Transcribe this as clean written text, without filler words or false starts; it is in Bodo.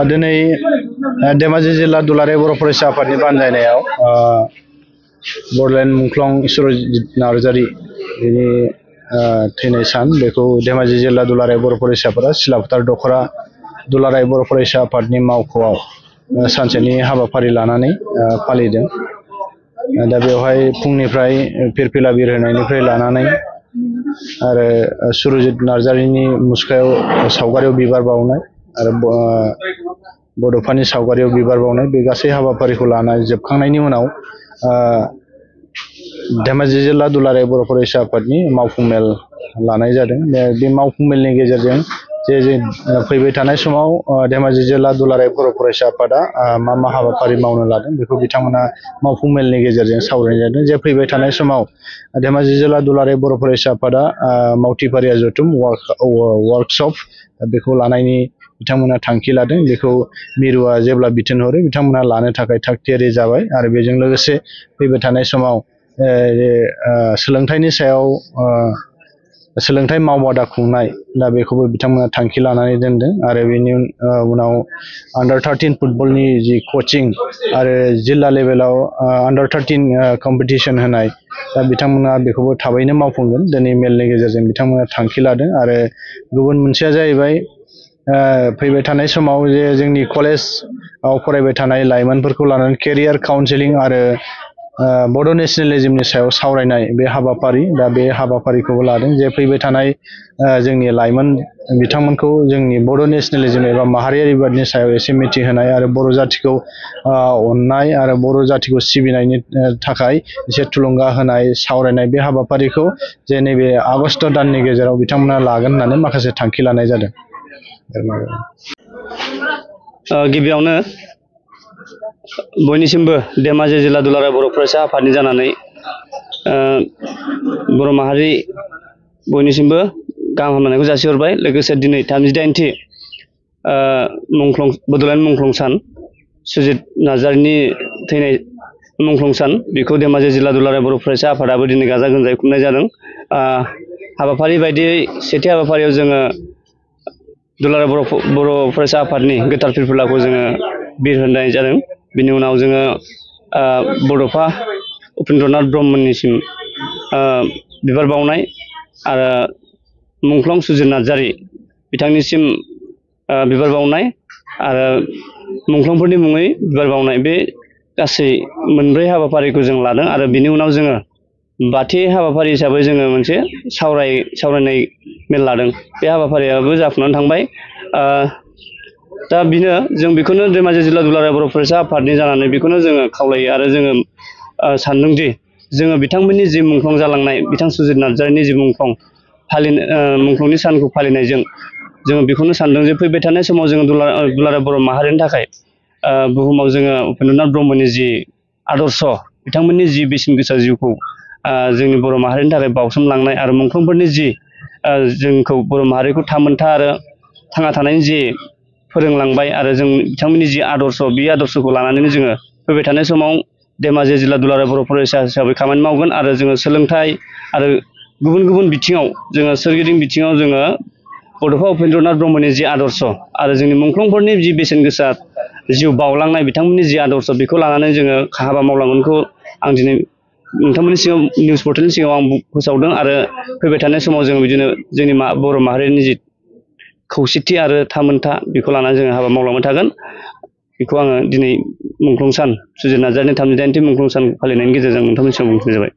दिनै धेमाजि जिल्ला दुलाराय बर' फरायसा आफादनि बानजायनायाव बड'लेण्ड मुंख्लं सुरजित नार्जारि बिनि थैनाय सान बेखौ धेमाजि जिल्ला दुलाराय बर' फरायसाफोरा सिलाफोथार दख'रा दुलाराय बर' फरायसा आफादनि मावख'आव सानसेनि हाबाफारि लानानै फालिदों। दा बेवहाय फुंनिफ्राय फिरफिला बिरहोनायनिफ्राय लानानै आरो सुरजित नार्जारिनि मुसुखायाव सावगारियाव बिबार बावनाय आरो बड'फानि सावगारियाव बिबार बावनाय बे गासै हाबाफारिखौ लानानै जोबखांनायनि उनाव धेमाजि जिल्ला दुलाराय बर' फरायसा आफादनि मावफुं मेल लानाय जादों। बे मावफुं मेलनि गेजेरजों जे फैबाय थानाय समाव धेमाजि जिल्ला दुलाराय बर' फरायसा आफादा मा हाबाफारि मावनो लादों बेखौ बिथांमोना मावफुं मेलनि गेजेरजों सावरायनाय जादों। जे फैबाय थानाय समाव धेमाजि जिल्ला दुलाराय बर' फरायसा आफादा मावथिफारिया जथुम वार्कशप बेखौ लानायनि बिथांमोना थांखि लादों। बेखौ मिरुआ जेब्ला बिथोन हरो बिथांमोना लानो थाखाय थाग थियारि जाबाय आरो बेजों लोगोसे फैबाय थानाय समाव सोलोंथाइनि सायाव सोलोंथाइ मावबादा खुंनाय दा बेखौबो बिथांमोना थांखि लानानै दोनदों आरो बेनि उनाव अंडर-13 फुटबलनि जि कचिं आरो जिल्ला लेभेलाव अंडर-13 कम्पिटिशन होनाय दा बिथांमोना बेखौबो थाबैनो मावफुंगोन। दिनै मेलनि गेजेरजों बिथांमोना थांखि लादों आरो गुबुन मोनसेया जाहैबाय फैबाय थानाय समाव जे जोंनि कलेजाव फरायबाय थानाय लाइमोनफोरखौ लानानै केरियार काउन्सेलिं आरो बड' नेशनेलिज्मनि सायाव सावरायनाय बे हाबाफारि दा बे हाबाफारिखौबो लादों। जे फैबाय थानाय जोंनि लाइमोन बिथांमोनखौ जोंनि बड' नेशनेलिज्म एबा माहारियारि बिबादनि सायाव एसे मिथिहोनाय आरो बर' जाथिखौ अननाय आरो बर' जातिखौ सिबिनायनि थाखाय एसे थुलुंगा होनाय सावरायनाय बे हाबाफारिखौ जे नैबे आगस्ट दाननि गेजेराव बिथांमोना लागोन होननानै माखासे थांखि लानाय जादों। गिबियावनो बयनिसिमबो धेमाजि जिल्ला दुलाराय बर' फरायसा आफादनि जानानै बर' माहारि बयनिसिमबो गाहाम हामलायनायखौ जासिहरबाय। लोगोसे दिनै 38थि बड'लेण्ड मुंख्लं सान सुजित नार्जारिनि थैनाय मुंख्लं सान बेखौ धेमाजि जिल्ला दुलाराय बर' फरायसा आफादाबो दिनै गाजा गोमजायै खुंनाय जादों। हाबाफारि बायदियै सेथि हाबाफारियाव जोङो दुलाराय बर' फरायसा आफादनि गोथार फिरफिलाखौ जोङो बिरहोनाय जादों। बिनि उनाव जोङो बड'फा उपेन्द्रनाथ ब्रह्मनिसिम बिबार बावनाय आरो मुंख्लं सुजित नार्जारि बिथांनिसिम बिबार बावनाय आरो मुंख्लंफोरनि मुङै बिबार बावनाय बे गासै मोनब्रै हाबाफारिखौ जों लादों आरो बिनि उनाव जोङो बाथि हाबाफारि हिसाबै जोङो मोनसे सावरायनाय मेल लादों। बे हाबाफारियाबो जाफुंनानै थांबाय। दा बिनो जों बेखौनो धेमाजि जिल्ला दुलाराय बर' फरायसा आफादनि जानानै बेखौनो जोङो खावलायो आरो जोङो सानदोंदि जोङो बिथांमोननि जि मुंख्लं जालांनाय बिथां सुजित नार्जारिनि जि मुंख्लंनि सानखौ फालिनायजों जोङो बेखौनो सानदों जे फैबाय थानाय समाव जोङो दुलाराय बर' माहारिनि थाखाय बुहुमाव जोङो उपेन्द्रनाथ ब्रह्मनि जि आदर्श बिथांमोननि जि बेसेन गोसा जिउखौ जोंनि बर' माहारिनि थाखाय बावसोमलांनाय आरो मुंख्लंफोरनि जि जोंखौ बर' माहारिखौ थामोनथा आरो थांना थानायनि जि फोरोंलांबाय आरो जों बिथांमोननि जि आदर्श बे आदर्शखौ लानानैनो जोङो फैबाय थानाय समाव धेमाजि जिल्ला दुलाराय बर' फरायसा हिसाबै खामानि मावगोन आरो जोङो सोलोंथाइ आरो गुबुन गुबुन बिथिङाव जोङो सोरगिदिं बिथिङाव जोङो बड'फा उपेन्द्रनाथ ब्रह्मनि जि आदर्श आरो जोंनि मुंख्लंफोरनि जि बेसेन गोसा जिउ बावलांनाय बिथांमोननि जि आदर्श बेखौ लानानै जोङो हाबा मावलांगोनखौ आं दिनै नोंथांमोननि सिगाङाव निउस पर्टेलनि सिगाङाव आं फोसावदों आरो फैबाय थानाय समाव जोङो बिदिनो जोंनि बर' माहारिनि जि खौसेथि आरो थामोनथा बेखौ लानानै जोङो हाबा मावलांबाय थागोन। बेखौ आङो दिनै मुंख्लं सान सुजित नार्जारिनि 38थि मुंख्लं सान फालिनायनि गेजेरजों नोंथांमोननि सिगाङाव बुंथिनाय जाबाय।